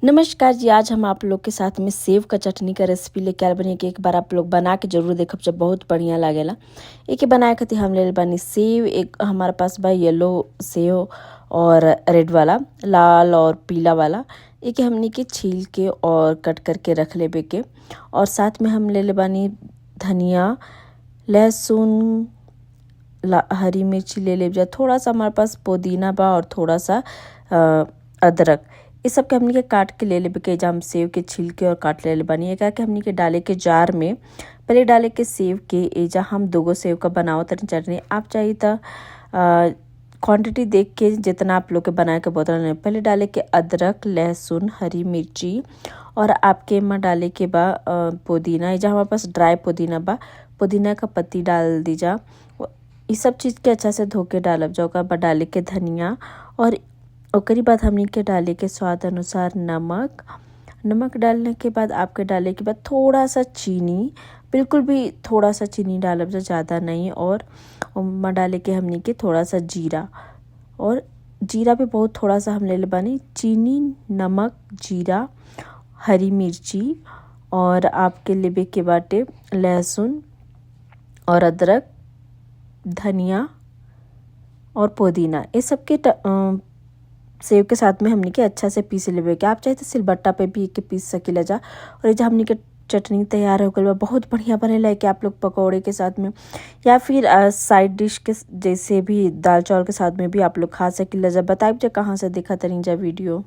नमस्कार जी। आज हम आप लोग के साथ में सेव का चटनी का रेसिपी लेके आयल बनी कि एक बार आप लोग बना के जरूर देखब जब बहुत बढ़िया लागेला। एके बनाए खातिर हम लेल बानी सेव। एक हमारे पास बा येलो सेव और रेड वाला, लाल और पीला वाला। एके हमनी के छील के और कट करके रख लेबे के। और साथ में हम ले बानी धनिया, लहसुन, हरी मिर्ची ले लेब जा, थोड़ा सा हमारे पास पुदीना बा और थोड़ा सा अदरक। ये सब के हमनी के काट के ले लेबे के। हम सेव के छील के और काट ले बानी। एकरा के हमनी के डाले के जार में। पहले डाले के सेव के। एजा हम दूगो सेव का बनावत तनी चटनी। आप चाहिए त क्वांटिटी देख के जितना आप लोग के बनाए के बोतल। पहले डाले के अदरक, लहसुन, हरी मिर्ची और आपके एमा डाले के बा पुदीना। एजा हमारे पास ड्राई पुदीना बा, पुदीना का पत्ती डाल दीजा। इ सब चीज़ के अच्छा से धो के डालब जा। ओकर बाद डाले के धनिया और ओकरी बाद हमनी के डाले के स्वाद अनुसार नमक। नमक डालने के बाद आपके डाले के बाद थोड़ा सा चीनी, बिल्कुल भी थोड़ा सा चीनी डालब जा, ज़्यादा नहीं। और ओमा डाले के हमनी के थोड़ा सा जीरा और जीरा भी बहुत थोड़ा सा हम ले ले बानी। चीनी, नमक, जीरा, हरी मिर्ची और आपके लेबे के बाटे लहसुन और अदरक, धनिया और पुदीना। ये सब के सेव के साथ में हमनी के अच्छा से पीस लेबे के। आप चाहे तो सिलबट्टा पे भी एके पीस सकीला जा। और एजा हमनी के चटनी तैयार हो गइल बा। बहुत बढ़िया बनेला एके आप लोग पकौड़े के साथ में या फिर साइड डिश के जैसे भी दाल चावल के साथ में भी आप लोग खा सकीला जा। बताइब जा कहाँ से देखा तनी जा वीडियो।